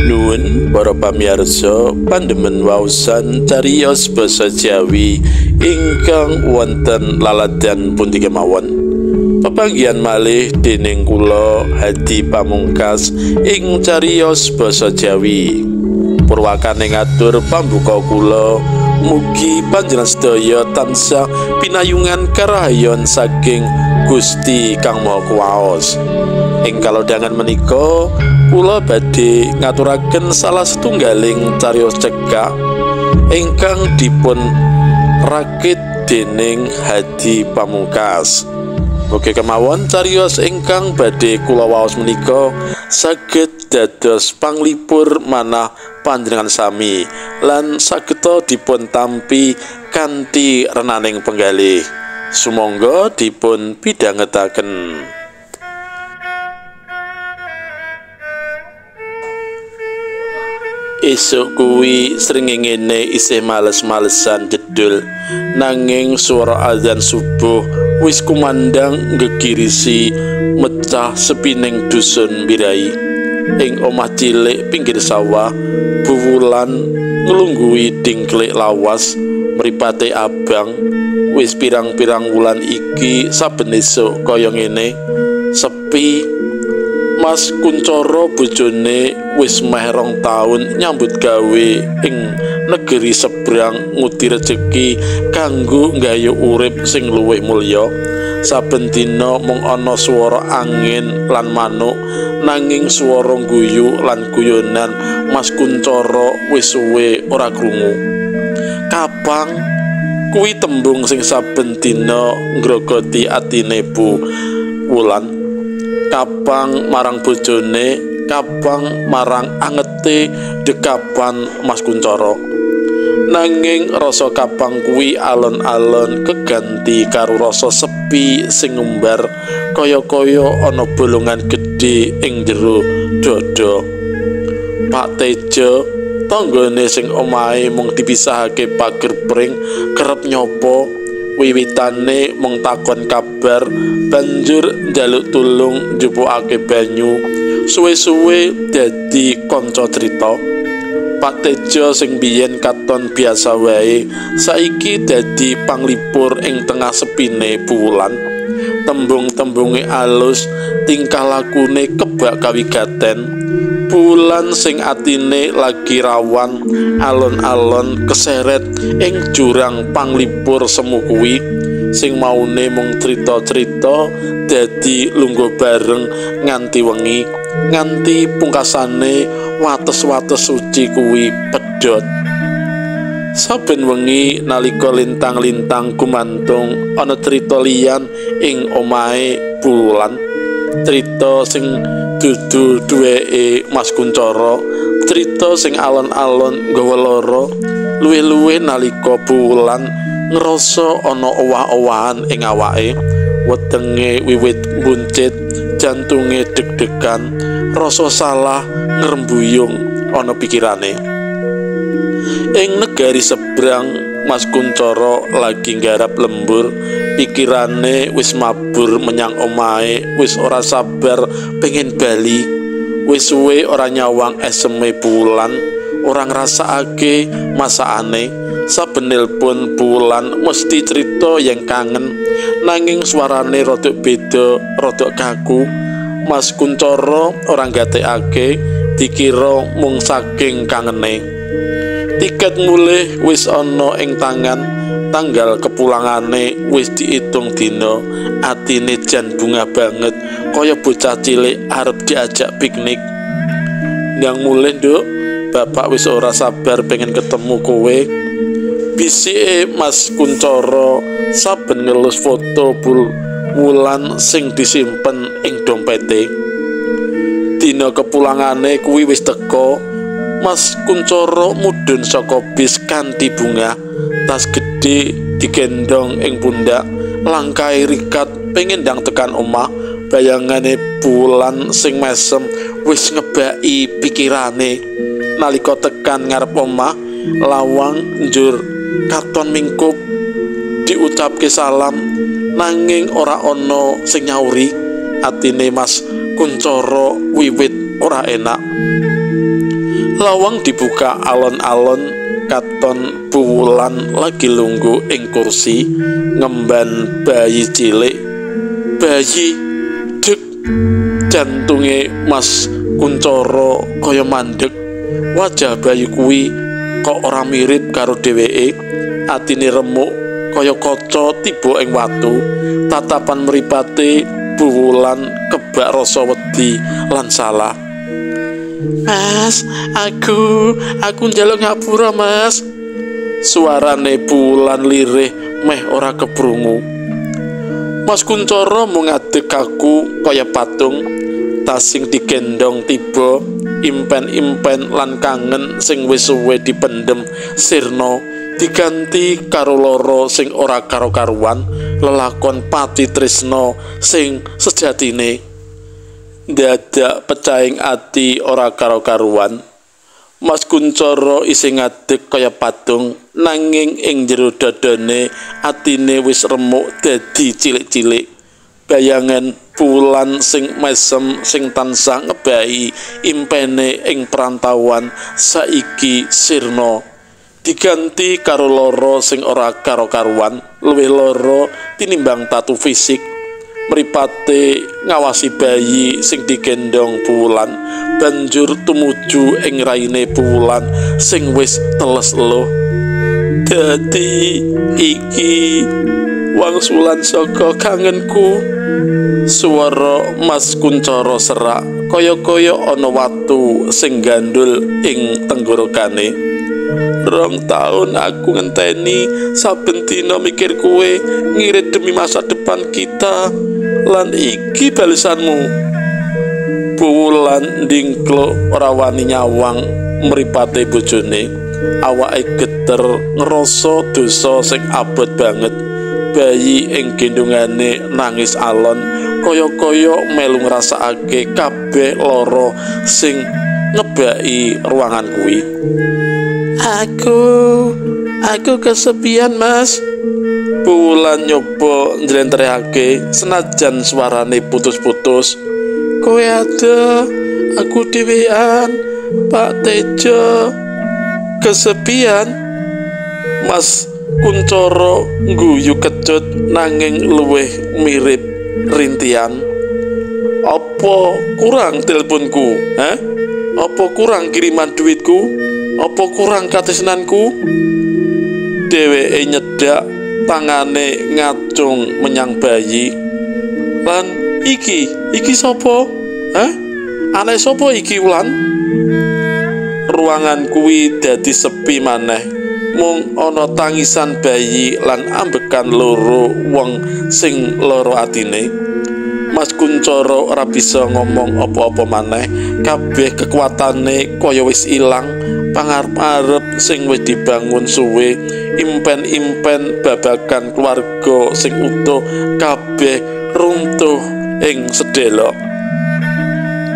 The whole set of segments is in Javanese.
Nuwun para pamirsa pandemen waosan cariyos basa Jawi ingkang wonten laladan pundi kemawon. Pepanggihan malih dening kula Hadi Pamungkas ing cariyos basa Jawi. Purwakane ngatur pambuka kula, mugi panjenengan sedaya tansah pinayungan karahayon saking Gusti Kang Maha Kuwaos. Ing kalodhangan menika kula badhe ngaturaken salah setunggaling cariyos cekak ingkang dipun rakit dening Hadi Pamungkas. Mugi kemawon cariyos ingkang badhe kula waos menika saged dados panglipur manah panjenengan sami lan sageta dipun tampi kanthi renaning penggalih. Sumangga dipun pidhangetaken. Esuk kuwi srengengene isih males-malesan jedul, nanging swara azan subuh wis kumandhang nggegirisi mecah sepining dusun Birai. Ing omah cilik pinggir sawah, buwulan nglungguhi dingklik lawas, mripate abang. Wis pirang-pirang wulan iki saben esuk kaya ngene, sepi. Mas Kuncoro bojone wis meh 2 taun nyambut gawe ing negeri sebrang ngudi rejeki kanggo nggayuh urip sing luwih mulya. Saben dina mung ana swara angin lan manuk, nanging swara guyu lan guyonan Mas Kuncoro wis suwe ora krungu. Kapang kuwi tembung sing saben dina ngrogoti atine Bu Wulan. Kapang marang bojone, kapang marang angete dekapan Mas Kuncoro. Nanging rasa kapang kuwi alon-alon keganti karo rasa sepi sing ngumbar kaya-kaya ana bolongan gedhe ing jero dada. Pak Tejo, tanggane sing omahe mung dipisahake pager pring, kerep nyopo. Wiwitane mung takon kabar, banjur njaluk tulung njupukake banyu. Suwe-suwe dadi kanca crita. Pak Tejo sing biyen katon biasa wae, saiki dadi panglipur ing tengah sepine bulan. Tembung-tembunge alus, tingkah lakune kebak kawigaten. Bulan sing atine lagi rawan, alon-alon keseret ing jurang panglipur semu kuwi. Sing maune mung crita-crita dadi lungguh bareng nganti wengi, nganti pungkasane wates-wates suci kuwi pedhot. Saben wengi nalika lintang-lintang gumantung ana crita liyan ing omahe Bulan. Crita sing dudu duweke Mas Kuncoro, crita sing alon-alon nggawa lara, luwih-luwih nalika Bulan ngrasa ana owah-owahan ing awake, wetenge wiwit buncit, jantunge deg-degan, rasa salah ngrembuyung ana pikirane. Ing negari sebrang, Mas Kuncoro lagi nggarap lembur, pikirane wis mabur menyang omahe, wis ora sabar pengen bali. Wis suwe ora nyawang eseme Bulan, ora ngrasakake masakane. Saben nelpon Bulan mesti crita yang kangen, nanging suarane rodok beda, rodok kaku. Mas Kuncoro ora nggatekake, dikira mung saking kangene. Tiket mulih wis ana ing tangan, tanggal kepulangane wis diitung dina. Atine jan bungah banget, kaya bocah cilik arep diajak piknik. Ndang mulih, Nduk, bapak wis ora sabar pengen ketemu kowe. Bisike Mas Kuncoro saben ngelus foto Wulan sing disimpen ing dompete. Dina kepulangane kuwi wis teka. Mas Kuncoro mudhun saka bis kanthi bungah, tas gedhe digendhong ing pundak, langkahe rikat pengen ndang tekan omah. Bayangane Bulan sing mesem wis ngebaki pikirane. Nalika tekan ngarep omah, lawang njur katon mingkup, diucapke salam, nanging ora ana sing nyauri. Atine Mas Kuncoro wiwit ora enak. Lawang dibuka alon-alon, katon Buwulan lagi lungguh ing kursi ngemban bayi cilik. Bayi dek, jantunge Mas Kuncoro kaya mandek. Wajah bayi kuwi kok ora mirip karo dheweke. Atine remuk kaya kaca tiba ing watu. Tatapan mripate Buwulan kebak rasa wedi lan salah. Mas, aku njaluk ngapura, Mas. Suarane Buwulan lirih meh ora keprungu. Mas Kuncoro mung ngadeg kaku kaya patung, tas sing digendong tiba, impen-impen lan kangen sing wis suwe dipendem sirna diganti karo lara sing ora karo-karuan, lelakon pati tresna sing sejatine. Dadak pecahing ati ora karo-karuan. Mas Kuncoro isih ngadeg kaya patung, nanging ing jero dadane atine wis remuk dadi cilik-cilik. Bayangan Buwulan sing mesem sing tansah ngebahi impene ing perantauan saiki sirna diganti karo lara sing ora karo-karuan, luwih lara tinimbang tatu fisik. Mripate ngawasi bayi sing digendong Buwulan banjur tumuju ing raine Buwulan sing wis teles eluh. Dadi iki wangsulan saka kangenku. Suara Mas Kuncoro serak kaya-kaya ana watu sing gandul ing tenggorokane. 2 tahun aku ngenteni, saben dina mikir kowe, ngirit demi masa depan kita. Lan iki balesanmu. Buwulan ndingkluk ora wani nyawang mripate bojone. Awake geter ngrasa dosa sing abot banget. Bayi ing gendongane nangis alon kaya-kaya melu ngrasakake kabeh lara sing ngebaki ruangan kuwi. Aku kesepian, Mas. Buwulan nyoba njlentrehake senajan suarane putus-putus. Kowe ada, aku dhewean, Pak Tejo. Kesepian? Mas Kuncoro ngguyu kecut nanging luwih mirip rintian. Apa kurang teleponku? Hah? Apa kurang kiriman duitku? Apa kurang katresnanku? Dheweke nyedak tangane ngacung menyang bayi. Lan iki sapa? Hah? Anake sapa iki, Wulan? Ruangan kuwi dadi sepi maneh. Mung ana tangisan bayi lan ambekan loro wong sing lara atine. Mas Kuncoro ora bisa ngomong apa-apa maneh. Kabeh kekuatane kaya wis ilang. Pangarep-arep sing wis dibangun suwe, impen-impen babagan keluarga sing utuh kabeh runtuh ing sedelok.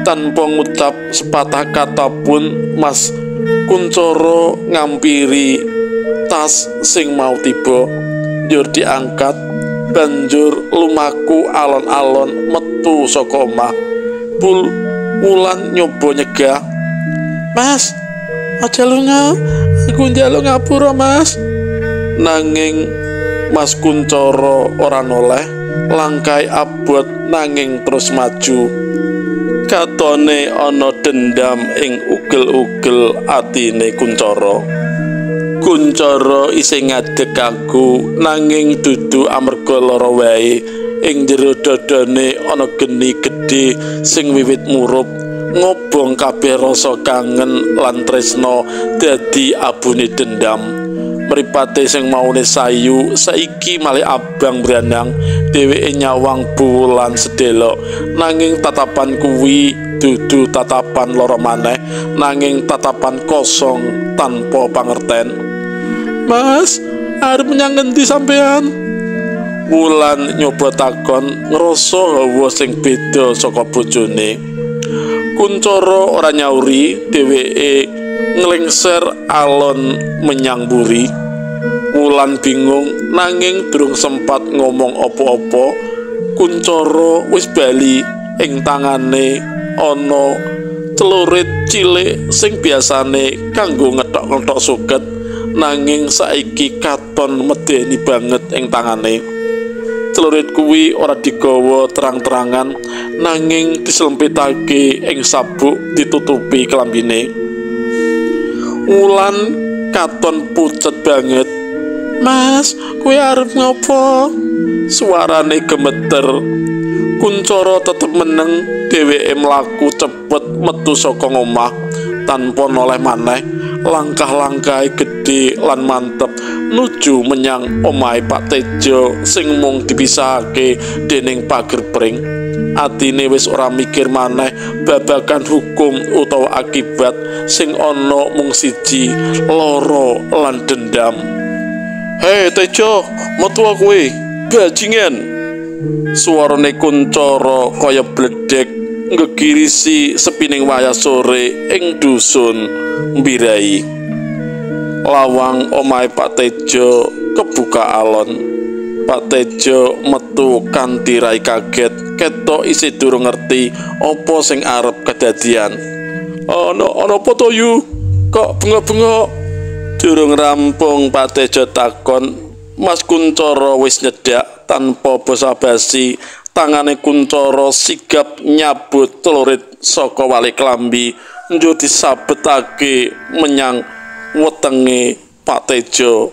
Tanpa ngucap sepatah kata pun Mas Kuncoro ngampiri tas sing mau tiba, njur diangkat, banjur lumaku alon-alon metu saka omah. Wulan nyoba nyegah. Mas, aja lunga, aku njaluk ngapura, Mas. Nanging Mas Kuncoro ora noleh, langkai abot nanging terus maju. Katone ana dendam ing ugel-ugel atine Kuncoro. Kuncoro isih ngadeg kaku nanging dudu amarga lara wae. Ing jero dadane ana geni gedhe sing wiwit murup, ngobong kabeh rasa kangen lan tresna dadi abune dendam. Mripate sing maune sayu saiki malih abang brandang. Dheweke nyawang Buwulan sedelok, nanging tatapan kuwi dudu tatapan lara maneh, nanging tatapan kosong tanpa pangerten. Mas, arep menyang ngendi sampean? Wulan nyoba takon, ngrasa hawa sing beda saka bojone. Kuncoro ora nyauri, dheweke nglengser alon menyang mburi. Wulan bingung nanging durung sempat ngomong apa-apa. Kuncoro wis bali, ing tangane ana Celurit cilik sing biasane kanggo ngethok-ngethok suket nanging saiki katon medeni banget ing tangane. Celurit kuwi ora digawa terang-terangan nanging dislempitake ing sabuk ditutupi klambine. Wulan katon pucet banget. "Mas, kowe arep ngopo?" Suarane gemeter. Kuncoro tetep meneng, dheweke mlaku cepet metu saka ngomah tanpa noleh maneh. Langkah-langkahe gedhe lan mantep nuju menyang omahe Pak Tejo sing mung dipisahake dening pager pring. Atine wis ora mikir maneh babagan hukum utawa akibat, sing ana mung siji, lara lan dendam. "Hei Tejo, metu kowe, bajingan!" Suarane Kuncoro kaya bledek ngegirisi sepining wayah sore ing dusun Mbirai. Lawang omahe Pak Tejo kebuka alon. Pak Tejo metu kanthi rai kaget, ketok isih durung ngerti apa sing arep kedadian. "Ana ana apa to yu? Kok bengok-bengok?" Durung rampung Pak Tejo takon, Mas Kuncoro wis nyedak tanpa basa-basi. Tangane Kuncoro sigap nyabut celurit saka wali klambi njur disabetake menyang wetenge Pak Tejo.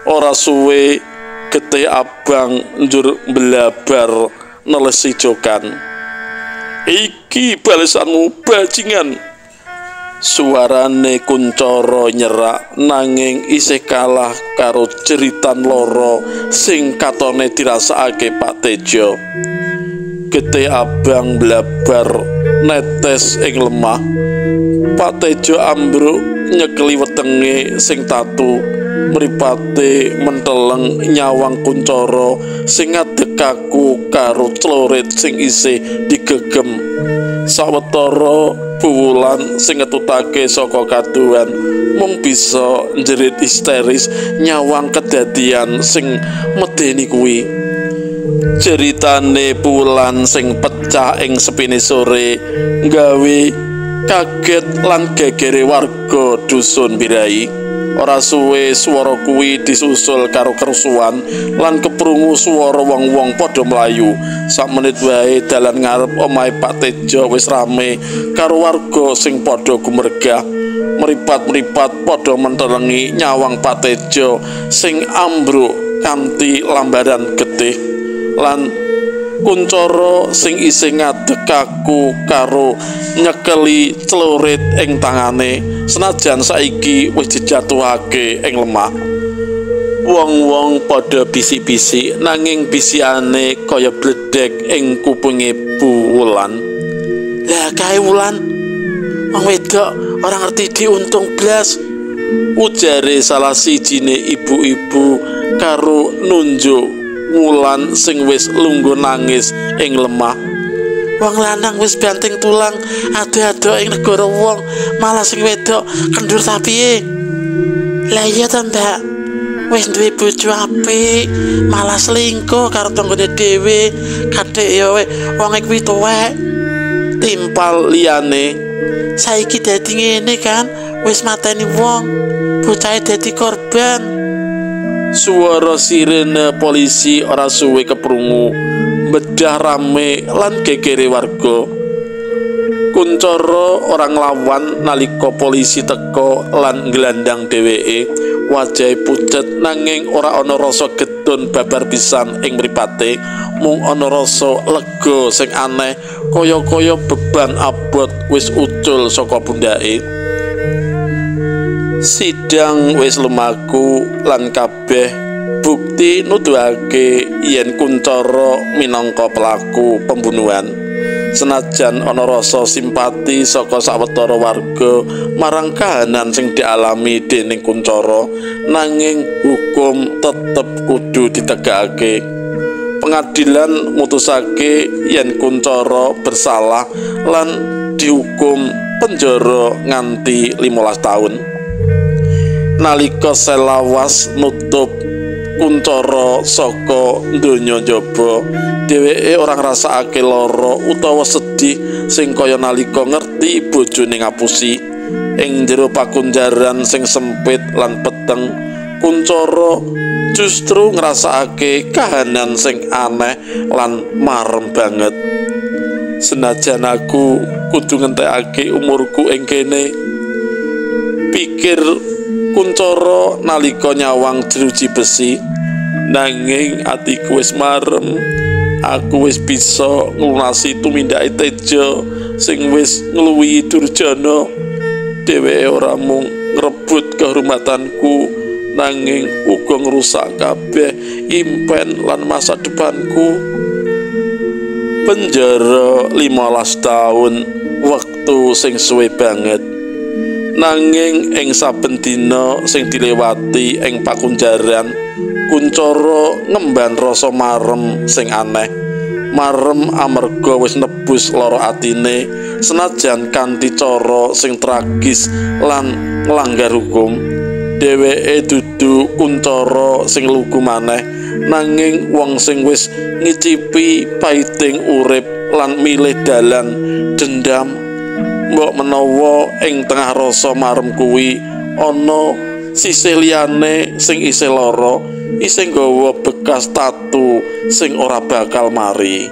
Ora suwe getih abang njur mblabar nelesi jokan. "Iki balesanmu, bajingan!" Suarane Kuncoro nyerak nanging isih kalah karo jeritan lara sing katone dirasakake Pak Tejo. Getih abang blabar netes ing lemah. Pak Tejo ambruk nyekeli wetenge sing tatu, mripate menteleng nyawang Kuncoro sing ngadeg kaku karo celurit sing isih digegem. Sawetara buwulan sing ngetutake saka kaduhan mung bisa njerit histeris nyawang kedadian sing medeni kuwi. Ceritane bulan sing pecah ing sepine sore nggawe kaget lan gegere warga dusun Mbirai. Ora suwe swara kuwi disusul karo kerusuhan lan keprungu swara wong-wong padha mlayu. Sak menit wae dalan ngarep omahe Pak Tejo wis rame karo warga sing padha gumregah. Mripat-mripat padha mentelengi nyawang Pak Tejo sing ambruk kanthi lambaran getih lan Kuncoro sing isih ngadeg kaku karo nyekeli celurit ing tangane senajan saiki wis dijatuhake ing lemah. Wong-wong padha bisik-bisik nanging bisikane kaya bledek ing kupinge Bu Wulan. "Lah kae Wulan, wong wedok ora ngerti diuntung blas," ujare salah sijine ibu-ibu karo nunjuk Wulan sing wis lungguh nangis ing lemah. "Wong lanang wis banting tulang ado-ado ing negara wong, malah sing wedok kendur ta piye?" "Lah iya ta, Mbak. Wis duwe bojo apik, malah selingkuh karo tanggane dhewe. Kathik ya wong kuwi tuwek." Timpal liyane, "Saiki dadi ngene kan, wis mateni wong, bocahe dadi korban." Suara sirene polisi ora suwe keprungu, bedah rame lan gegere warga. Kuncoro ora nglawan nalika polisi teka lan nglandang dheweke. Wajahe pucet nanging ora ana rasa getun babar pisan ing mripate, mung ana rasa lega sing aneh kaya-kaya beban abot wis ucul saka pundhake. Sidang wis lumaku lan kabeh bukti nuduhake yen Kuncoro minangka pelaku pembunuhan. Senajan ana rasa simpati saka sawetara warga marang kahanan sing dialami dening Kuncoro, nanging hukum tetep kudu ditegakake. Pengadilan mutusake yen Kuncoro bersalah lan dihukum penjara nganti 15 tahun. Nalika selawas nutup Kuncoro saka donya njaba. Dheweke ora ngrasakake lara utawa sedih sing kaya nalika ngerti bojone ngapusi. Ing jero pakunjaran sing sempit lan peteng, Kuncoro justru ngrasakake kahanan sing aneh lan marem banget. Senajan aku kudu ngentekake umurku ing kene, pikir Kuncoro nalika nyawang jeruji besi, nanging atiku wis marem. Aku wis bisa nglunasi tumindake Tejo sing wis ngluwihi Durjana. Dheweke ora mung ngrebut kehormatanku, nanging uga ngrusak kabeh impen lan masa depanku. Penjara 15 taun, wektu sing suwe banget. Nanging ing saben dina sing dilewati ing pakunjaran, Kuncoro ngemban rasa marem sing aneh. Marem amarga wis nebus lara atine, senajan kanthi cara sing tragis lan nglanggar hukum. Dheweke dudu Kuncoro sing lugu maneh, nanging wong sing wis ngicipi paiting urip lan milih dalan dendam. Mbok menawa ing tengah rasa marem kuwi ana sisih liyane sing isih lara, isih nggawa bekas tatu sing ora bakal mari.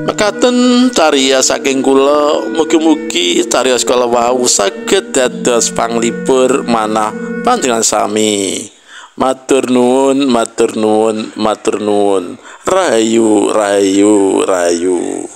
Mekaten cariyos saking kula, mugi-mugi cariyos kala wau saged dados panglipur manah panjenengan sami. Matur nuwun, matur nuwun, matur nuwun. Rahayu, rahayu, rahayu.